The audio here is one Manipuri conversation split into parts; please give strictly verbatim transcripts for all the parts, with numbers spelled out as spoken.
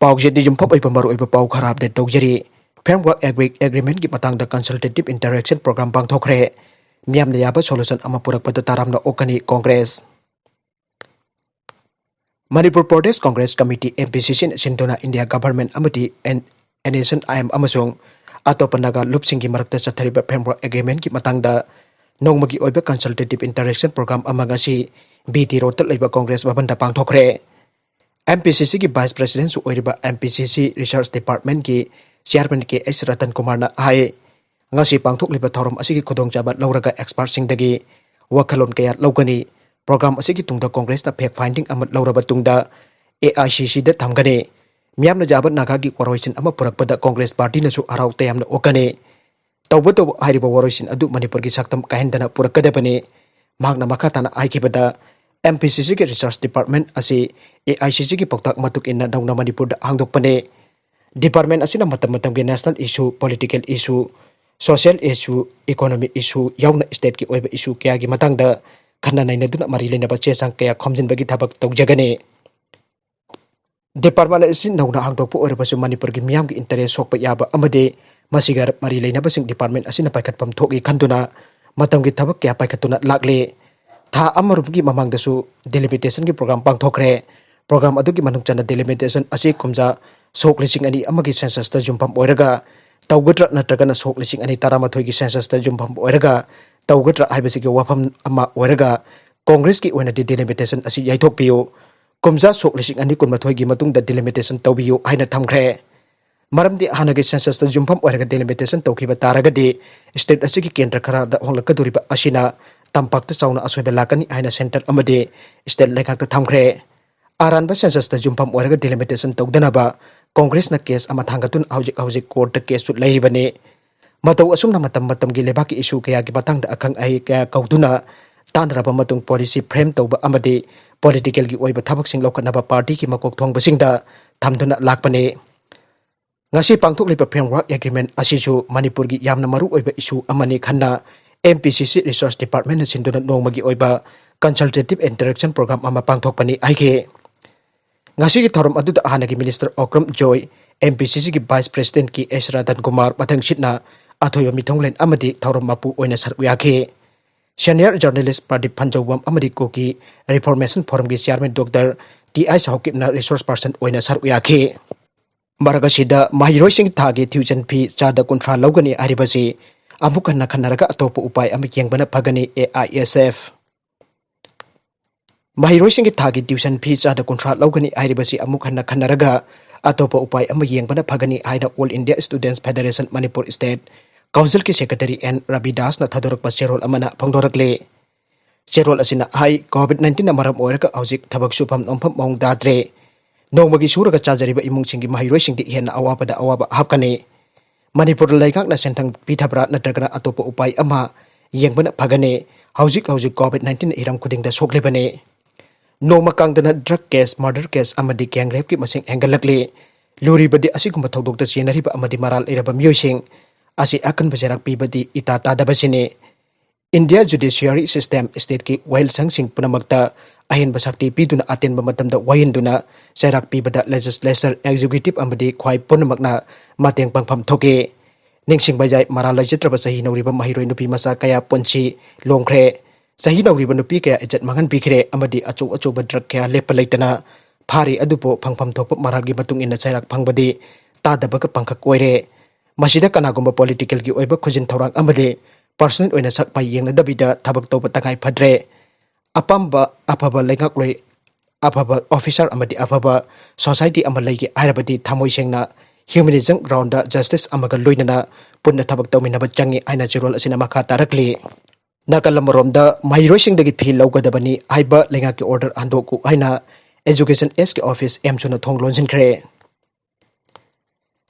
ꯄꯥꯎꯁꯦ ꯌꯨꯝꯐꯝ ꯑꯣꯏꯕ ꯃꯔꯨꯑꯣꯏꯕ ꯄꯥꯎ ꯈꯔ ꯑꯞꯗꯦꯠ ꯇꯧꯖꯔꯤ꯫ Framework Agreement ꯀꯤ ꯃꯇꯥꯡꯗ consultative interaction program ꯄꯥꯡꯊꯣꯛꯈ꯭ꯔꯦ꯫ ꯃꯤꯌꯥꯝꯅ ꯌꯥꯕ solution ꯑꯃ ꯄꯨꯔꯛꯄꯗ ꯇꯔꯥꯝꯅ ꯑꯣꯛꯀꯅꯤ Congress. Manipur Pradesh Congress committee, M P C C ꯅ ꯁꯤꯟꯗꯨꯅ India Government ꯑꯃꯗꯤ N-, N S C N I M ꯑꯃꯁꯨꯡ ꯑꯇꯣꯞꯄ ꯅꯥꯒꯥ ꯂꯨꯞꯁꯤꯡꯒꯤ ꯃꯔꯛꯇ ꯆꯠꯊꯔꯤꯕ Framework Agreement ꯀꯤ ꯃꯇꯥꯡꯗ ꯅꯣꯡꯃꯒꯤ ꯑꯣꯏꯕ consultative interaction program ꯑꯃ ꯉꯁꯤ B T Road ꯇ ꯂꯩꯕ Congress ꯚꯕꯟꯗ ꯄꯥꯡꯊꯣꯛꯈ꯭ꯔꯦ꯫ M P C C ꯒꯤ Vice President ꯁꯨ ꯑꯣꯏꯔꯤꯕ M P C C Research Department ꯀꯤ Chairman K H Ratan Kumar ꯅ ꯍꯥꯏ, ꯉꯁꯤ ꯄꯥꯡꯊꯣꯛꯂꯤꯕ ꯊꯧꯔꯝ ꯑꯁꯤꯒꯤ ꯈꯨꯗꯣꯡꯆꯥꯕ ꯂꯧꯔꯒ expert ꯁꯤꯡꯗꯒꯤ ꯋꯥꯈꯜꯂꯣꯟ ꯀꯌꯥ ꯂꯧꯒꯅꯤ꯫ Program ꯑꯁꯤꯒꯤ ꯇꯨꯡꯗ ꯀꯣꯡꯒ꯭ꯔꯦꯁꯅ fact finding ꯑꯃ ꯂꯧꯔꯕ ꯇꯨꯡꯗ A I C C ꯗ ꯊꯝꯒꯅꯤ꯫ ꯃꯤꯌꯥꯝꯅ ꯌꯥꯕ ꯅꯥꯒꯥꯒꯤ ꯋꯥꯔꯣꯏꯁꯤꯟ ꯑꯃ ꯄꯨꯔꯛꯄꯗ ꯀꯣꯡꯒ꯭ꯔꯦꯁ ꯄꯥꯔꯇꯤꯅꯁꯨ ꯍꯔꯥꯎ ꯇꯌꯥꯝꯅ ꯑꯣꯛꯀꯅꯤ꯫ ꯇꯧꯕꯇꯕꯨ ꯍꯥꯏꯔꯤꯕ ꯋꯥꯔꯣꯏꯁꯤꯟ ꯑꯗꯨ ꯃꯅꯤꯄꯨꯔꯒꯤ ꯁꯛꯇꯝ ꯀꯥꯏꯍꯟꯗꯅ ꯄꯨꯔꯛꯀꯗꯕꯅꯤ꯫ ꯃꯍꯥꯛꯅ ꯃꯈꯥ ꯇꯥꯅ ꯍꯥꯏꯈꯤꯕꯗ, M P C C ꯒꯤ research department ꯑꯁꯤ A I C C ꯒꯤ ꯄꯥꯎꯇꯥꯛ ꯃꯇꯨꯡ ꯏꯟꯅ ꯅꯧꯅ ꯃꯅꯤꯄꯨꯔꯗ ꯍꯥꯡꯗꯣꯛꯄꯅꯤ꯫ Department ꯑꯁꯤꯅ ꯃꯇꯝ ꯃꯇꯝꯒꯤ national issue, political issue, social issue, economic issue ꯌꯥꯎꯅ state ꯀꯤ ꯑꯣꯏꯕ issue ꯀꯌꯥꯒꯤ ꯃꯇꯥꯡꯗ ꯈꯟꯅ ꯅꯩꯅꯗꯨꯅ ꯃꯔꯤ ꯂꯩꯅꯕ ꯆꯦ ꯆꯥꯡ ꯀꯌꯥ ꯈꯣꯝꯖꯤꯟꯕꯒꯤ ꯊꯕꯛ ꯇꯧꯖꯒꯅꯤ꯫ Department ꯑꯁꯤ ꯅꯧꯅ ꯍꯥꯡꯗꯣꯛꯄ ꯑꯣꯏꯔꯕꯁꯨ ꯃꯅꯤꯄꯨꯔꯒꯤ ꯃꯤꯌꯥꯝꯒꯤ interest ꯁꯣꯛꯄ ꯌꯥꯕ ꯑꯃꯗꯤ ꯃꯁꯤꯒ ꯃꯔꯤ ꯂꯩꯅꯕꯁꯤꯡ department ꯑꯁꯤꯅ ꯄꯥꯏꯈꯠꯐꯝ ꯊꯣꯛꯏ ꯈꯟꯗꯨꯅ ꯃꯇꯝꯒꯤ ꯊꯕꯛ ꯀꯌꯥ ꯄꯥꯏꯈꯠꯇꯨꯅ ꯂꯥꯛꯂꯤ꯫ ꯊꯥ ꯑꯃꯔꯣꯝꯒꯤ ꯃꯃꯥꯡꯗꯁꯨ delimitation ꯒꯤ program ꯄꯥꯡꯊꯣꯛꯈ꯭ꯔꯦ꯫ Program ꯑꯗꯨꯒꯤ ꯃꯅꯨꯡ ꯆꯟꯅ delimitation ꯑꯁꯤ ꯀꯨꯝꯖꯥ ꯁꯣꯛ ꯂꯤꯁꯤꯡ ꯑꯅꯤ ꯑꯃꯒꯤ census ꯇ ꯌꯨꯝꯐꯝ ꯑꯣꯏꯔꯒ ꯇꯧꯒꯗ꯭ꯔꯥ ꯅꯠꯇ꯭ꯔꯒꯅ ꯁꯣꯛ ꯂꯤꯁꯤꯡ ꯑꯅꯤ ꯇꯔꯥꯃꯥꯊꯣꯏꯒꯤ census ꯇ ꯌꯨꯝꯐꯝ ꯑꯣꯏꯔꯒ ꯇꯧꯒꯗ꯭ꯔꯥ ꯍꯥꯏꯕꯁꯤꯒꯤ ꯋꯥꯐꯝ ꯑꯃ ꯑꯣꯏꯔꯒ ꯀꯣꯡꯒ꯭ꯔꯦꯁꯀꯤ ꯑꯣꯏꯅꯗꯤ delimitation ꯑꯁꯤ ꯌꯩꯊꯣꯛꯄꯤꯌꯨ, ꯀꯨꯝꯖꯥ ꯁꯣꯛ ꯂꯤꯁꯤꯡ ꯑꯅꯤ ꯀꯨꯟꯃꯥꯊꯣꯏꯒꯤ ꯃꯇꯨꯡꯗ delimitation ꯇꯧꯕꯤꯌꯨ ꯍꯥꯏꯅ ꯊꯝꯈ꯭ꯔꯦ꯫ ꯃꯔꯝꯗꯤ ꯍꯥꯟꯅꯒꯤ census ꯇ ꯌꯨꯝꯐꯝ ꯑꯣꯏꯔꯒ delimitation ꯇꯧꯈꯤꯕ ꯇꯥꯔꯒꯗꯤ state ꯑꯁꯤꯒꯤ ꯀꯦꯟꯗ꯭ꯔ ꯈꯔꯗ ꯍꯣꯡꯂꯛꯀꯗꯧꯔꯤꯕ ꯑꯁꯤꯅ ꯇꯝꯄꯥꯛꯇ ꯆꯥꯎꯅ ꯑꯁꯣꯏꯕ ꯂꯥꯛꯀꯅꯤ ꯍꯥꯏꯅ centre ꯑꯃꯗꯤ state ꯂꯩꯉꯥꯛꯇ ꯊꯝꯈ꯭ꯔꯦ꯫ ꯑꯔꯥꯟꯕ census ꯇ ꯌꯨꯝꯐꯝ ꯑꯣꯏꯔꯒ delimitation ꯇꯧꯗꯅꯕ ꯀꯣꯡꯒ꯭ꯔꯦꯁꯅ case ꯑꯃ ꯊꯥꯡꯒꯠꯇꯨꯅ ꯍꯧꯖꯤꯛ ꯍꯧꯖꯤꯛ court ꯇ case ꯁꯨ ꯂꯩꯔꯤꯕꯅꯤ꯫ ꯃꯇꯧ ꯑꯁꯨꯝꯅ ꯃꯇꯝ ꯃꯇꯝꯒꯤ ꯂꯩꯕꯥꯛꯀꯤ issue ꯀꯌꯥꯒꯤ ꯃꯇꯥꯡꯗ ꯑꯈꯪ ꯑꯍꯩ ꯀꯌꯥ ꯀꯧꯗꯨꯅ ꯇꯥꯟꯅꯔꯕ ꯃꯇꯨꯡ policy frame ꯇꯧꯕ ꯑꯃꯗꯤ political ꯒꯤ ꯑꯣꯏꯕ ꯊꯕꯛꯁꯤꯡ ꯂꯧꯈꯠꯅꯕ party ꯒꯤ ꯃꯀꯣꯛ ꯊꯣꯡꯕꯁꯤꯡꯗ ꯊꯝꯗꯨꯅ ꯂꯥꯛꯄꯅꯤ꯫ ꯉꯁꯤ ꯄꯥꯡꯊꯣꯛꯂꯤꯕ Framework Agreement ꯑꯁꯤꯁꯨ ꯃꯅꯤꯄꯨꯔꯒꯤ ꯌꯥꯝꯅ ꯃꯔꯨ ꯑꯣꯏꯕ issue ꯑꯃꯅꯤ ꯈꯟꯅ M P C C Research Department ꯅ ꯁꯤꯟꯗꯨꯅ ꯅꯣꯡꯃꯒꯤ ꯑꯣꯏꯕ consultative interaction program ꯑꯃ ꯄꯥꯡꯊꯣꯛꯄꯅꯤ ꯍꯥꯏꯈꯤ꯫ ꯉꯁꯤꯒꯤ ꯊꯧꯔꯝ ꯑꯗꯨꯗ ꯍꯥꯟꯅꯒꯤ ꯃꯤꯅꯤꯁꯇꯔ ꯑꯣꯀ꯭ꯔꯝ ꯖꯣꯏ, ꯑꯦꯝ ꯄꯤ ꯁꯤ ꯁꯤꯒꯤ ꯚꯥꯏꯁ ꯄ꯭ꯔꯦꯁꯤꯗꯦꯟꯠꯀꯤ ꯑꯦꯁ ꯔꯇꯟ ꯀꯨꯃꯥꯔ, ꯃꯊꯪꯁꯤꯠꯅ ꯑꯊꯣꯏꯕ ꯃꯤꯊꯨꯡꯂꯦꯟ ꯑꯃꯗꯤ ꯊꯧꯔꯝ ꯃꯄꯨ ꯑꯣꯏꯅ ꯁꯔꯨꯛ ꯌꯥꯈꯤ꯫ ꯁꯦꯅꯤꯌꯔ ꯖꯔꯅꯦꯂꯤꯁ ꯄ꯭ꯔꯗꯤꯞ ꯐꯟꯖꯧꯕꯝ ꯑꯃꯗꯤ ꯀꯨꯀꯤ ꯔꯤꯐꯣꯔꯃꯦꯁꯟ ꯐꯣꯔꯝꯒꯤ ꯆꯤꯌꯥꯔꯃꯦꯟ ꯗꯣꯛꯇꯔ ꯇꯤ ꯑꯥꯏ ꯁꯥꯎꯀꯤꯞꯅ ꯔꯤꯁꯣꯔꯁ ꯄꯔꯁꯟ ꯑꯣꯏꯅ ꯁꯔꯨꯛ ꯌꯥꯈꯤ꯫ ꯃꯔꯛ ꯑꯁꯤꯗ, ꯃꯍꯩꯔꯣꯏꯁꯤꯡ ꯊꯥꯒꯤ ꯇ꯭ꯌꯨꯁꯟ ꯐꯤ ꯆꯥꯗ ꯀꯨꯟꯊ꯭ꯔꯥ ꯂꯧꯒꯅꯤ ꯍꯥꯏꯔꯤꯕꯁꯤ ꯑꯃꯨꯛ ꯍꯟꯅ ꯈꯟꯅꯔꯒ ꯑꯇꯣꯞꯄ ꯎꯄꯥꯏ ꯑꯃ ꯌꯦꯡꯕꯅ ꯐꯒꯅꯤ, ꯑꯦ ꯑꯥꯏ ꯑꯦꯁ ꯑꯦꯐ꯫ ꯃꯍꯩꯔꯣꯏꯁꯤꯡꯒꯤ ꯊꯥꯒꯤ ꯇ꯭ꯌꯨꯁꯟ ꯐꯤ ꯆꯥꯗ ꯀꯨꯟꯊ꯭ꯔꯥ ꯂꯧꯒꯅꯤ ꯍꯥꯏꯔꯤꯕꯁꯤ ꯑꯃꯨꯛ ꯍꯟꯅ ꯈꯟꯅꯔꯒ ꯑꯇꯣꯞꯄ ꯎꯄꯥꯏ ꯑꯃ ꯌꯦꯡꯕꯅ ꯐꯒꯅꯤ ꯍꯥꯏꯅ All India Students Federation Manipur State Councilꯒꯤ ꯁꯦꯀ꯭ꯔꯦꯇꯔꯤ ꯑꯦꯟ ꯔꯕꯤꯗꯥꯁꯅ ꯊꯥꯗꯣꯔꯛꯄ ꯆꯦꯔꯣꯜ ꯑꯃꯅ ꯐꯣꯡꯗꯣꯔꯛꯂꯤ꯫ ꯆꯦꯔꯣꯜ ꯑꯁꯤꯅ ꯍꯥꯏ, COVID nineteenꯅ ꯃꯔꯝ ꯑꯣꯏꯔꯒ ꯍꯧꯖꯤꯛ ꯊꯕꯛ ꯁꯨꯐꯝ ꯅꯣꯝꯐꯝ ꯃꯑꯣꯡ ꯇꯥꯗ꯭ꯔꯦ꯫ ꯅꯣꯡꯃꯒꯤ ꯁꯨꯔꯒ ꯆꯥꯖꯔꯤꯕ ꯏꯃꯨꯡꯁꯤꯡꯒꯤ ꯃꯍꯩꯔꯣꯏꯁꯤꯡꯗꯤ ꯍꯦꯟꯅ ꯑꯋꯥꯕꯗ ꯑꯋꯥꯕ ꯍꯥꯞꯀꯅꯤ꯫ ꯃꯅꯤꯄꯨꯔ ꯂꯩꯉꯥꯛꯅ ꯁꯦꯟꯊꯪ ꯄꯤꯊꯕ꯭ꯔꯥ ꯅꯠꯇ꯭ꯔꯒꯅ ꯑꯇꯣꯞꯄ ꯎꯄꯥꯏ ꯑꯃ ꯌꯦꯡꯕꯅ ꯐꯒꯅꯤ꯫ ꯍꯧꯖꯤꯛ ꯍꯧꯖꯤꯛ COVID nineteenꯅ ꯍꯤꯔꯝ ꯈꯨꯗꯤꯡꯗ ꯁꯣꯛꯂꯤꯕꯅꯤ꯫ ꯅꯣꯡꯃ ꯀꯥꯡꯗꯅ drug case, murder case ꯑꯃꯗꯤ gang rapeꯀꯤ ꯃꯁꯤꯡ ꯍꯦꯟꯒꯠꯂꯛꯂꯤ꯫ ꯂꯨꯔꯤꯕꯗꯤ ꯑꯁꯤꯒꯨꯝꯕ ꯊꯧꯗꯣꯛꯇ ꯆꯦꯟꯅꯔꯤꯕ ꯑꯃꯗꯤ ꯃꯔꯥꯜ ꯂꯩꯔꯕ ꯃꯤꯑꯣꯏꯁꯤꯡ ꯑꯁꯤ ꯑꯀꯟꯕ ꯆꯩꯔꯥꯛ ꯄꯤꯕꯗꯤ ꯏꯇꯥ ꯇꯥꯗꯕꯁꯤꯅꯤ꯫ India judiciary system stateꯀꯤ ꯋꯥꯌꯦꯜꯁꯪꯁꯤꯡ ꯄꯨꯝꯅꯃꯛꯇ ꯑꯍꯦꯟꯕ ꯁꯛꯇꯤ ꯄꯤꯗꯨꯅ ꯑꯇꯦꯟꯕ ꯃꯇꯝꯗ ꯋꯥꯌꯦꯟꯗꯨꯅ ꯆꯩꯔꯥꯛ ꯄꯤꯕꯗ legislature, executive ꯑꯃꯗꯤ ꯈ꯭ꯋꯥꯏ ꯄꯨꯝꯅꯃꯛꯅ ꯃꯇꯦꯡ ꯄꯥꯡꯐꯝ ꯊꯣꯛꯏ꯫ ꯅꯤꯡꯁꯤꯡꯕ ꯌꯥꯏ, ꯃꯔꯥꯜ ꯂꯩꯖꯗ꯭ꯔꯕ ꯆꯍꯤ ꯅꯧꯔꯤꯕ ꯃꯍꯩꯔꯣꯏ ꯅꯨꯄꯤ ꯃꯆꯥ ꯀꯌꯥ ꯄꯨꯟꯁꯤ ꯂꯣꯝꯈ꯭ꯔꯦ꯫ ꯆꯍꯤ ꯅꯧꯔꯤꯕ ꯅꯨꯄꯤ ꯀꯌꯥ ꯏꯖꯠ ꯃꯥꯡꯍꯟꯕꯤꯈ꯭ꯔꯦ ꯑꯃꯗꯤ ꯑꯆꯧ ꯑꯆꯧꯕ drug ꯀꯌꯥ ꯂꯦꯞꯄ ꯂꯩꯇꯅ ꯐꯥꯔꯤ ꯑꯗꯨꯕꯨ ꯐꯪꯐꯝ ꯊꯣꯛꯄ ꯃꯔꯥꯜꯒꯤ ꯃꯇꯨꯡ ꯏꯟꯅ ꯆꯩꯔꯥꯛ ꯐꯪꯕꯗꯤ ꯇꯥꯗꯕꯒ ꯄꯪꯈꯛ ꯑꯣꯏꯔꯦ꯫ ꯃꯁꯤꯗ ꯀꯅꯥꯒꯨꯝꯕ politicalꯒꯤ ꯑꯣꯏꯕ ꯈꯨꯖꯤꯟ ꯊꯧꯔꯥꯡ ꯑꯃꯗꯤ personal ꯑꯣꯏꯅ ꯁꯛ ꯃꯥꯏ ꯌꯦꯡꯅꯗꯕꯤꯗ ꯊꯕꯛ ꯇꯧꯕ ꯇꯉꯥꯏ ꯐꯗ꯭ꯔꯦ꯫ ꯑꯄꯥꯝꯕ ꯑꯐꯕ ꯂꯩꯉꯥꯛꯂꯣꯏ, ꯑꯐꯕ officer ꯑꯃꯗꯤ ꯑꯐꯕ society ꯑꯃ ꯂꯩꯒꯦ ꯍꯥꯏꯔꯕꯗꯤ ꯊꯃꯣꯏ ꯁꯦꯡꯅ humanism groundꯗ justice ꯑꯃꯒ ꯂꯣꯏꯅꯅ ꯄꯨꯟꯅ ꯊꯕꯛ ꯇꯧꯃꯤꯟꯅꯕ ꯆꯪꯏ ꯍꯥꯏꯅ ꯆꯦꯔꯣꯜ ꯑꯁꯤꯅ ꯃꯈꯥ ꯇꯥꯔꯛꯂꯤ꯫ ꯅꯥꯀꯜ ꯑꯃꯔꯣꯝꯗ, ꯃꯍꯩꯔꯣꯏꯁꯤꯡꯗꯒꯤ ꯐꯤ ꯂꯧꯒꯗꯕꯅꯤ ꯍꯥꯏꯕ ꯂꯩꯉꯥꯛꯀꯤ order ꯍꯟꯗꯣꯛꯎ ꯍꯥꯏꯅ Education Sꯀꯤ office ꯑꯦꯝꯁꯨꯅ ꯊꯣꯡ ꯂꯣꯟꯁꯤꯟꯈ꯭ꯔꯦ꯫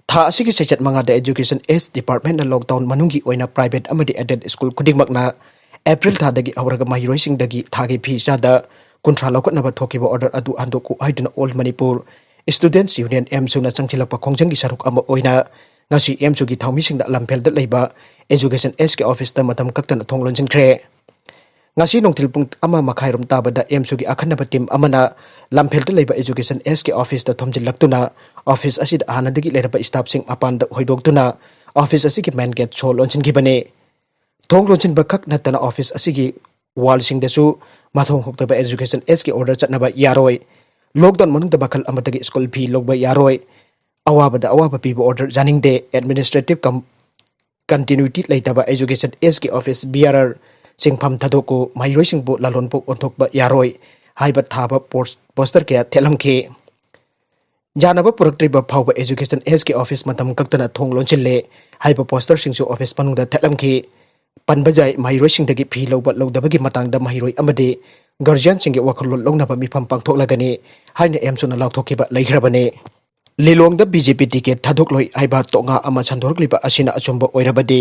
ꯊꯥ ꯑꯁꯤꯒꯤ ꯆꯩꯆꯠ ꯃꯉꯥꯗ Education S Departmentꯅ lockdown ꯃꯅꯨꯡꯒꯤ ꯑꯣꯏꯅ private ꯑꯃꯗꯤ aided school ꯈꯨꯗꯤꯡꯃꯛꯅ April ꯊꯥꯗꯒꯤ ꯍꯧꯔꯒ ꯃꯍꯩꯔꯣꯏꯁꯤꯡꯗꯒꯤ ꯊꯥꯒꯤ ꯐꯤ ꯆꯥꯗ ꯀꯨꯟꯊ꯭ꯔꯥ ꯂꯧꯈꯠꯅꯕ ꯊꯣꯛꯈꯤꯕ order ꯑꯗꯨ ꯍꯟꯗꯣꯛꯎ ꯍꯥꯏꯗꯨꯅ All Manipur Students Union, ꯑꯦꯝꯁꯨꯅ ꯆꯪꯁꯤꯜꯂꯛꯄ ꯈꯣꯡꯖꯪꯒꯤ ꯁꯔꯨꯛ ꯑꯃ ꯑꯣꯏꯅ ꯉꯁꯤ ꯑꯦꯝꯁꯨꯒꯤ ꯊꯧꯃꯤꯁꯤꯡꯅ ꯂꯝꯐꯦꯜꯗ ꯂꯩꯕ Education Sꯀꯤ officeꯇ ꯃꯇꯝ ꯀꯛꯇꯅ ꯊꯣꯡ ꯂꯣꯟꯁꯤꯟꯈ꯭ꯔꯦ꯫ ꯉꯁꯤ ꯅꯨꯡꯊꯤꯜ ꯄꯨꯡ ꯑꯃ ꯃꯈꯥꯏꯔꯣꯝ ꯇꯥꯕꯗ ꯑꯦꯝꯁꯨꯒꯤ ꯑꯈꯟꯅꯕ ꯇꯤꯝ ꯑꯃꯅ ꯂꯝꯐꯦꯜꯗ ꯂꯩꯕ ꯑꯦꯖꯨꯀꯦꯁꯟ ꯑꯦꯁꯀꯤ ꯑꯣꯐꯤꯁꯇ ꯊꯣꯝꯖꯤꯜꯂꯛꯇꯨꯅ, ꯑꯣꯐꯤꯁ ꯑꯁꯤꯗ ꯍꯥꯟꯅꯗꯒꯤ ꯂꯩꯔꯕ ꯁ꯭ꯇꯥꯐꯁꯤꯡ ꯃꯄꯥꯟꯗ ꯍꯣꯏꯗꯣꯛꯇꯨꯅ ꯑꯣꯐꯤꯁ ꯑꯁꯤꯒꯤ ꯃꯦꯟ ꯒꯦꯠ ꯁꯣ ꯂꯣꯟꯁꯤꯟꯈꯤꯕꯅꯤ꯫ ꯊꯣꯡ ꯂꯣꯟꯁꯤꯟꯕ ꯈꯛ ꯅꯠꯇꯅ ꯑꯣꯐꯤꯁ ꯑꯁꯤꯒꯤ ꯋꯥꯜꯁꯤꯡꯗꯁꯨ ꯃꯊꯣꯡ ꯍꯨꯛꯇꯕ ꯑꯦꯖꯨꯀꯦꯁꯟ ꯑꯦꯁꯀꯤ ꯑꯣꯔꯗꯔ ꯆꯠꯅꯕ ꯌꯥꯔꯣꯏ꯫ ꯂꯣꯛꯗꯥꯎꯟ ꯃꯅꯨꯡꯗ ꯃꯈꯜ ꯑꯃꯠꯇꯒꯤ ꯁ꯭ꯀꯨꯜ ꯐꯤ ꯂꯧꯕ ꯌꯥꯔꯣꯏ꯫ ꯑꯋꯥꯕꯗ ꯑꯋꯥꯕ ꯄꯤꯕ ꯑꯣꯔꯗꯔ ꯌꯥꯅꯤꯡꯗꯦ꯫ ꯑꯦꯗꯃꯤꯅꯤꯁꯇ꯭ꯔꯦꯇꯤꯚ ꯀꯝ-, ꯀꯟꯇꯤꯅ꯭ꯌꯨꯇꯤ ꯂꯩꯇꯕ ꯑꯦꯖꯨꯀꯦꯁꯟ ꯑꯦꯁꯀꯤ ꯑꯣꯐꯤꯁ ꯕꯤꯌꯥꯔꯔ ꯁꯤꯡꯐꯝ ꯊꯥꯗꯣꯛꯎ, ꯃꯍꯩꯔꯣꯏꯁꯤꯡꯕꯨ ꯂꯂꯣꯟꯕꯨ ꯑꯣꯟꯊꯣꯛꯄ ꯌꯥꯔꯣꯏ ꯍꯥꯏꯕ ꯊꯥꯕ ꯄꯣꯁ-, ꯄꯣꯁꯇꯔ ꯀꯌꯥ ꯊꯦꯠꯂꯝꯈꯤ꯫ ꯌꯥꯅꯕ ꯄꯨꯔꯛꯇ꯭ꯔꯤꯕ ꯐꯥꯎꯕ ꯑꯦꯖꯨꯀꯦꯁꯟ ꯑꯦꯁꯀꯤ ꯑꯣꯐꯤꯁ ꯃꯇꯝ ꯀꯛꯇꯅ ꯊꯣꯡ ꯂꯣꯟꯁꯤꯜꯂꯦ ꯍꯥꯏꯕ ꯄꯣꯁꯇꯔꯁꯤꯡꯁꯨ ꯑꯣꯐꯤꯁ ꯃꯅꯨꯡꯗ ꯊꯦꯠꯂꯝꯈꯤ꯫ ꯄꯟꯕ ꯌꯥꯏ, ꯃꯍꯩꯔꯣꯏꯁꯤꯡꯗꯒꯤ ꯐꯤ ꯂꯧꯕ ꯂꯧꯗꯕꯒꯤ ꯃꯇꯥꯡꯗ ꯃꯍꯩꯔꯣꯏ ꯑꯃꯗꯤ ꯒꯥꯔꯖꯤꯌꯥꯟꯁꯤꯡꯒꯤ ꯋꯥꯈꯜꯂꯣꯟ ꯂꯧꯅꯕ ꯃꯤꯐꯝ ꯄꯥꯡꯊꯣꯛꯂꯒꯅꯤ ꯍꯥꯏꯅ ꯑꯦꯝꯁꯨꯅ ꯂꯥꯎꯊꯣꯛꯈꯤꯕ ꯂꯩꯈ꯭ꯔꯕꯅꯤ꯫ ꯂꯤꯂꯣꯡꯗ ꯕꯤ ꯖꯦ ꯄꯤ ꯇꯤꯀꯦꯠ ꯊꯥꯗꯣꯛꯂꯣꯏ ꯍꯥꯏꯕ ꯇꯣꯉꯥ ꯑꯃ ꯁꯟꯗꯣꯔꯛꯂꯤꯕ ꯑꯁꯤꯅ ꯑꯆꯨꯝꯕ ꯑꯣꯏꯔꯕꯗꯤ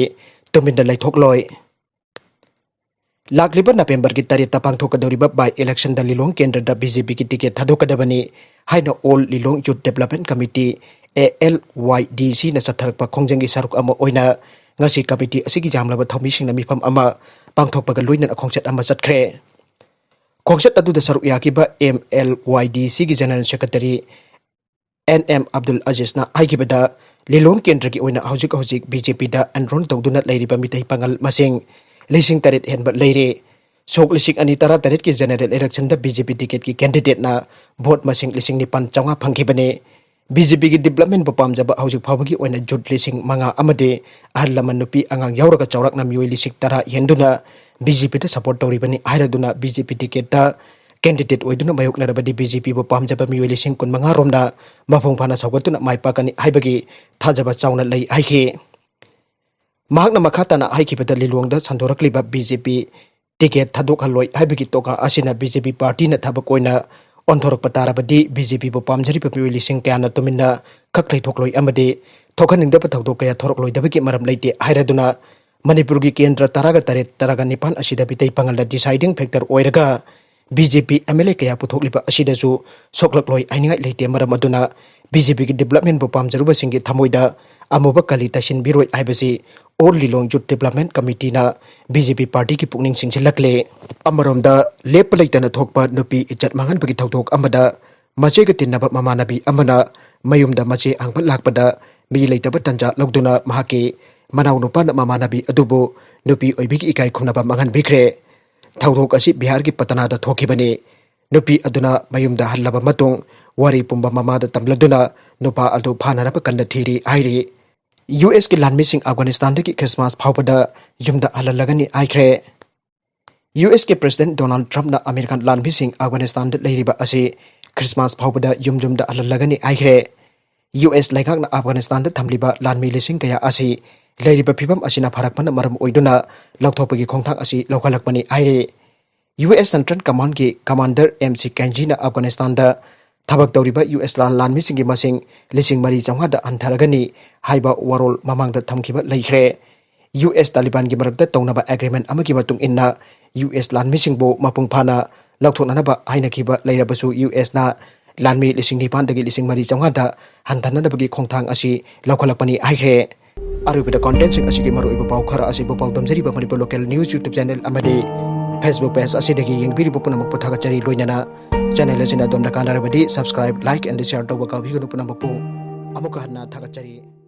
ꯇꯨꯃꯤꯟꯅ ꯂꯩꯊꯣꯛꯂꯣꯏ꯫ ꯂꯥꯛꯂꯤꯕ ꯅꯕꯦꯝꯕꯔꯒꯤ ꯇꯔꯦꯠꯇ ꯄꯥꯡꯊꯣꯛꯀꯗꯧꯔꯤꯕ ꯕꯥꯏ ꯏꯂꯦꯛꯁꯟꯗ ꯂꯤꯂꯣꯡ ꯀꯦꯟꯗ꯭ꯔꯗ ꯕꯤ ꯖꯦ ꯄꯤꯒꯤ ꯇꯤꯀꯦꯠ ꯊꯥꯗꯣꯛꯀꯗꯕꯅꯤ ꯍꯥꯏꯅ all Lilong youth development committee, A L Y ꯗꯤ ꯁꯤꯅ ꯆꯠꯊꯔꯛꯄ ꯈꯣꯡꯖꯪꯒꯤ ꯁꯔꯨꯛ ꯑꯃ ꯑꯣꯏꯅ ꯉꯁꯤ ꯀꯃꯤꯇꯤ ꯑꯁꯤꯒꯤ ꯌꯥꯝꯂꯕ ꯊꯧꯃꯤꯁꯤꯡꯅ ꯃꯤꯐꯝ ꯑꯃ ꯄꯥꯡꯊꯣꯛꯄꯒ ꯂꯣꯏꯅꯅ ꯈꯣꯡꯆꯠ ꯑꯃ ꯆꯠꯈ꯭ꯔꯦ꯫ ꯈꯣꯡꯆꯠ ꯑꯗꯨꯗ ꯁꯔꯨꯛ ꯌꯥꯈꯤꯕ ꯑꯦꯝ ꯑꯦꯜ ꯋꯥꯏ ꯗꯤ ꯁꯤꯒꯤ general secretary N M Abdul ꯑꯖꯤꯖꯅ ꯍꯥꯏꯈꯤꯕꯗ, ꯂꯤꯂꯣꯡ ꯀꯦꯟꯗ꯭ꯔꯒꯤ ꯑꯣꯏꯅ ꯍꯧꯖꯤꯛ ꯍꯧꯖꯤꯛ ꯕꯤ ꯖꯦ ꯄꯤꯗ ꯑꯦꯟꯔꯣꯜ ꯇꯧꯗꯨꯅ ꯂꯩꯔꯤꯕ ꯃꯤꯇꯩ ꯄꯥꯉꯜ ꯃꯁꯤꯡ ꯂꯤꯁꯤꯡ ꯇꯔꯦꯠ ꯍꯦꯟꯕ ꯂꯩꯔꯦ꯫ ꯁꯣꯛ ꯂꯤꯁꯤꯡ ꯑꯅꯤ ꯇꯔꯥ ꯇꯔꯦꯠꯀꯤ ꯖꯦꯅꯔꯦꯜ ꯏꯂꯦꯛꯁꯟꯗ ꯕꯤ ꯖꯦ ꯄꯤ ꯇꯤꯀꯦꯠꯀꯤ ꯀꯦꯟꯗꯤꯗꯦꯠꯅ ꯚꯣꯠ ꯃꯁꯤꯡ ꯂꯤꯁꯤꯡ ꯅꯤꯄꯥꯟ ꯆꯥꯝꯃꯉꯥ ꯐꯪꯈꯤꯕꯅꯤ꯫ ꯕꯤ ꯖꯦ ꯄꯤꯒꯤ ꯗꯤꯕ꯭ꯂꯞꯃꯦꯟꯕꯨ ꯄꯥꯝꯖꯕ ꯍꯧꯖꯤꯛ ꯐꯥꯎꯕꯒꯤ ꯑꯣꯏꯅ ꯌꯨꯠ ꯂꯤꯁꯤꯡ ꯃꯉꯥ ꯑꯃꯗꯤ ꯑꯍꯜ ꯂꯃꯟ ꯅꯨꯄꯤ ꯑꯉꯥꯡ ꯌꯥꯎꯔꯒ ꯆꯥꯎꯔꯥꯛꯅ ꯃꯤꯑꯣꯏ ꯂꯤꯁꯤꯡ ꯇꯔꯥ ꯍꯦꯟꯗꯨꯅ ꯕꯤ ꯖꯦ ꯄꯤꯗ ꯁꯄꯣꯔꯠ ꯇꯧꯔꯤꯕꯅꯤ ꯍꯥꯏꯔꯗꯨꯅ ꯕꯤ ꯖꯦ ꯄꯤ ꯇꯤꯀꯦꯠꯇ ꯀꯦꯟꯗꯤꯗꯦꯠ ꯑꯣꯏꯗꯨꯅ ꯃꯥꯌꯣꯛꯅꯔꯕꯗꯤ ꯕꯤ ꯖꯦ ꯄꯤꯕꯨ ꯄꯥꯝꯖꯕ ꯃꯤꯑꯣꯏ ꯂꯤꯁꯤꯡ ꯀꯨꯟꯃꯉꯥ ꯔꯣꯝꯅ ꯃꯄꯨꯡ ꯐꯥꯅ ꯁꯧꯒꯠꯇꯨꯅ ꯃꯥꯏ ꯄꯥꯛꯀꯅꯤ ꯍꯥꯏꯕꯒꯤ ꯊꯥꯖꯕ ꯆꯥꯎꯅ ꯂꯩ ꯍꯥꯏꯈꯤ꯫ ꯃꯍꯥꯛꯅ ꯃꯈꯥ ꯇꯥꯅ ꯍꯥꯏꯈꯤꯕꯗ, ꯂꯤꯂꯣꯡꯗ ꯁꯟꯗꯣꯔꯛꯂꯤꯕ ꯕꯤ ꯖꯦ ꯄꯤ ꯇꯤꯀꯦꯠ ꯊꯥꯗꯣꯛꯍꯜꯂꯣꯏ ꯍꯥꯏꯕꯒꯤ ꯇꯣꯉꯥ ꯑꯁꯤꯅ ꯕꯤ ꯖꯦ ꯄꯤ ꯄꯥꯔꯇꯤꯅ ꯊꯕꯛ ꯑꯣꯏꯅ ꯑꯣꯟꯊꯣꯔꯛꯄ ꯇꯥꯔꯕꯗꯤ ꯕꯤ ꯖꯦ ꯄꯤꯕꯨ ꯄꯥꯝꯖꯔꯤꯕ ꯃꯤꯑꯣꯏ ꯂꯤꯁꯤꯡ ꯀꯌꯥꯅ ꯇꯨꯃꯤꯟꯅ ꯈꯛ ꯂꯩꯊꯣꯛꯂꯣꯏ ꯑꯃꯗꯤ ꯊꯣꯛꯍꯟꯅꯤꯡꯗꯕ ꯊꯧꯗꯣꯛ ꯀꯌꯥ ꯊꯣꯔꯛꯂꯣꯏꯗꯕꯒꯤ ꯃꯔꯝ ꯂꯩꯇꯦ ꯍꯥꯏꯔꯗꯨꯅ ꯃꯅꯤꯄꯨꯔꯒꯤ ꯀꯦꯟꯗ꯭ꯔ ꯇꯔꯥꯒ ꯇꯔꯦꯠ, ꯇꯔꯥꯒ ꯅꯤꯄꯥꯟ ꯑꯁꯤꯗ ꯃꯤꯇꯩ ꯄꯥꯉꯜꯅ ꯗꯤꯁꯥꯏꯗꯤꯡ ꯐꯦꯛꯇꯔ ꯑꯣꯏꯔꯒ B J P M L A ꯀꯌꯥ ꯄꯨꯊꯣꯛꯂꯤꯕ ꯑꯁꯤꯗꯁꯨ ꯁꯣꯛꯂꯛꯂꯣꯏ ꯍꯥꯏꯅꯤꯡꯉꯥꯏ ꯂꯩꯇꯦ꯫ ꯃꯔꯝ ꯑꯗꯨꯅ ꯕꯤ ꯖꯦ ꯄꯤꯒꯤ ꯗꯤꯕ꯭ꯂꯞꯃꯦꯟꯕꯨ ꯄꯥꯝꯖꯔꯨꯕꯁꯤꯡꯒꯤ ꯊꯃꯣꯏꯗ ꯑꯃꯨꯕ ꯀꯂꯤ ꯇꯩꯁꯤꯟꯕꯤꯔꯣꯏ ꯍꯥꯏꯕꯁꯤ ꯑꯣꯜ ꯂꯤꯂꯣꯡ ꯌꯨꯠ ꯗꯤꯕ꯭ꯂꯞꯃꯦꯟ ꯀꯃꯤꯇꯤꯅ ꯕꯤ ꯖꯦ ꯄꯤ ꯄꯥꯔꯇꯤꯒꯤ ꯄꯨꯛꯅꯤꯡ ꯆꯤꯡꯁꯤꯜꯂꯛꯂꯦ꯫ ꯑꯃꯔꯣꯝꯗ ꯂꯦꯞꯄ ꯂꯩꯇꯅ ꯊꯣꯛꯄ ꯅꯨꯄꯤ ꯏꯖꯠ ꯃꯥꯡꯍꯟꯕꯒꯤ ꯊꯧꯗꯣꯛ ꯑꯃꯗ ꯃꯆꯦꯒ ꯇꯤꯟꯅꯕ ꯃꯃꯥꯟꯅꯕꯤ ꯑꯃꯅ ꯃꯌꯨꯝꯗ ꯃꯆꯦ ꯍꯪꯕ ꯂꯥꯛꯄꯗ ꯃꯤ ꯂꯩꯇꯕ ꯇꯟꯖꯥ ꯂꯧꯗꯨꯅ ꯃꯍꯥꯛꯀꯤ ꯃꯅꯥꯎꯅꯨꯄꯥꯅ ꯃꯃꯥꯟꯅꯕꯤ ꯑꯗꯨꯕꯨ ꯅꯨꯄꯤ ꯑꯣꯏꯕꯤꯒꯤ ꯏꯀꯥꯏ ꯈꯨꯝꯅꯕ ꯃꯥꯡꯍꯟꯕꯤꯈ꯭ꯔꯦ꯫ ꯊꯧꯗꯣꯛ ꯑꯁꯤ ꯕꯤꯍꯥꯔꯒꯤ ꯄꯇꯅꯥꯗ ꯊꯣꯛꯈꯤꯕꯅꯤ꯫ ꯅꯨꯄꯤ ꯑꯗꯨꯅ ꯃꯌꯨꯝꯗ ꯍꯜꯂꯕ ꯃꯇꯨꯡ ꯋꯥꯔꯤ ꯄꯨꯝꯕ ꯃꯃꯥꯗ ꯇꯝꯂꯗꯨꯅ ꯅꯨꯄꯥ ꯑꯗꯨ ꯐꯥꯅꯅꯕ ꯀꯟꯅ ꯊꯤꯔꯤ ꯍꯥꯏꯔꯤ꯫ ꯌꯨ ꯑꯦꯁꯀꯤ ꯂꯥꯟꯃꯤꯁꯤꯡ ꯑꯐꯒꯥꯅꯤꯁꯇꯥꯟꯗꯒꯤ ꯈ꯭ꯔꯤꯁꯃꯥꯁ ꯐꯥꯎꯕꯗ ꯌꯨꯝꯗ ꯍꯜꯍꯜꯂꯒꯅꯤ ꯍꯥꯏꯈ꯭ꯔꯦ꯫ ꯌꯨ ꯑꯦꯁꯀꯤ ꯄ꯭ꯔꯦꯁꯤꯗꯦꯟꯠ ꯗꯣꯅꯥꯜꯗ ꯇ꯭ꯔꯝꯞꯅ ꯑꯃꯦꯔꯤꯀꯥꯟ ꯂꯥꯟꯃꯤꯁꯤꯡ ꯑꯐꯒꯥꯅꯤꯁꯇꯥꯟꯗ ꯂꯩꯔꯤꯕ ꯑꯁꯤ ꯈ꯭ꯔꯤꯁꯃꯥꯁ ꯐꯥꯎꯕꯗ ꯌꯨꯝ ꯌꯨꯝꯗ ꯍꯜꯍꯜꯂꯒꯅꯤ ꯍꯥꯏꯈ꯭ꯔꯦ꯫ ꯌꯨ ꯑꯦꯁ ꯂꯩꯉꯥꯛꯅ ꯑꯐꯒꯥꯅꯤꯁꯇꯥꯟꯗ ꯊꯝꯂꯤꯕ ꯂꯥꯟꯃꯤ ꯂꯤꯁꯤꯡ ꯀꯌꯥ ꯑꯁꯤ ꯂꯩꯔꯤꯕ ꯐꯤꯕꯝ ꯑꯁꯤꯅ ꯐꯔꯛꯄꯅ ꯃꯔꯝ ꯑꯣꯏꯗꯨꯅ ꯂꯧꯊꯣꯛꯄꯒꯤ ꯈꯣꯡꯊꯥꯡ ꯑꯁꯤ ꯂꯧꯈꯠꯂꯛꯄꯅꯤ ꯍꯥꯏꯔꯤ꯫ ꯌꯨ ꯑꯦꯁ ꯁꯦꯟꯇ꯭ꯔꯦꯜ ꯀꯃꯥꯟꯒꯤ ꯀꯃꯥꯟꯗꯔ ꯑꯦꯝ ꯁꯤ ꯀꯦꯟꯖꯤꯅ ꯑꯐꯒꯥꯅꯤꯁꯇꯥꯟꯗ ꯊꯕꯛ ꯇꯧꯔꯤꯕ ꯌꯨ ꯑꯦꯁ ꯂꯥꯟ-, ꯂꯥꯟꯃꯤꯁꯤꯡꯒꯤ ꯃꯁꯤꯡ ꯂꯤꯁꯤꯡ ꯃꯔꯤ ꯆꯥꯝꯃꯉꯥꯗ ꯍꯟꯊꯔꯒꯅꯤ ꯍꯥꯏꯕ ꯋꯥꯔꯣꯜ ꯃꯃꯥꯡꯗ ꯊꯝꯈꯤꯕ ꯂꯩꯈ꯭ꯔꯦ꯫ ꯌꯨ ꯑꯦꯁ ꯇꯥꯂꯤꯕꯥꯟꯒꯤ ꯃꯔꯛꯇ ꯇꯧꯅꯕ ꯑꯦꯒ꯭ꯔꯤꯃꯦꯟ ꯑꯃꯒꯤ ꯃꯇꯨꯡ ꯏꯟꯅ ꯌꯨ ꯑꯦꯁ ꯂꯥꯟꯃꯤꯁꯤꯡꯕꯨ ꯃꯄꯨꯡ ꯐꯥꯅ ꯂꯧꯊꯣꯛꯅꯅꯕ ꯍꯥꯏꯅꯈꯤꯕ ꯂꯩꯔꯕꯁꯨ ꯌꯨ ꯑꯦꯁꯅ ꯂꯥꯟꯃꯤ ꯂꯤꯁꯤꯡ ꯅꯤꯄꯥꯟꯗꯒꯤ ꯂꯤꯁꯤꯡ ꯃꯔꯤ ꯆꯥꯝꯃꯉꯥꯗ ꯍꯟꯊꯅꯅꯕꯒꯤ ꯈꯣꯡꯊꯥꯡ ꯑꯁꯤ ꯂꯧꯈꯠꯂꯛꯄꯅꯤ ꯍꯥꯏꯈ꯭ꯔꯦ꯫ ꯑꯔꯣꯏꯕꯗ ꯀꯣꯟꯇꯦꯟꯁꯤꯡ ꯑꯁꯤꯒꯤ ꯃꯔꯨꯑꯣꯏꯕ ꯄꯥꯎ ꯈꯔ ꯑꯁꯤꯕꯨ ꯄꯥꯎꯗꯝꯖꯔꯤꯕ Manipur local news YouTube channel ꯑꯃꯗꯤ ꯐꯦꯁꯕꯨꯛ ꯄꯦꯖ ꯑꯁꯤꯗꯒꯤ ꯌꯦꯡꯕꯤꯔꯤꯕ ꯄꯨꯝꯅꯃꯛꯄꯨ ꯊꯥꯒꯠꯆꯔꯤ꯫ ꯂꯣꯏꯅꯅ ꯆꯦꯅꯦꯜ ꯑꯁꯤꯅ ꯑꯗꯣꯝꯗ ꯀꯥꯟꯅꯔꯕꯗꯤ subscribe, like and share ꯇꯧꯕ ꯀꯥꯎꯕꯤꯒꯅꯨ꯫ ꯄꯨꯝꯅꯃꯛꯄꯨ ꯑꯃꯨꯛꯀ ꯍꯟꯅ ꯊꯥꯒꯠꯆꯔꯤ꯫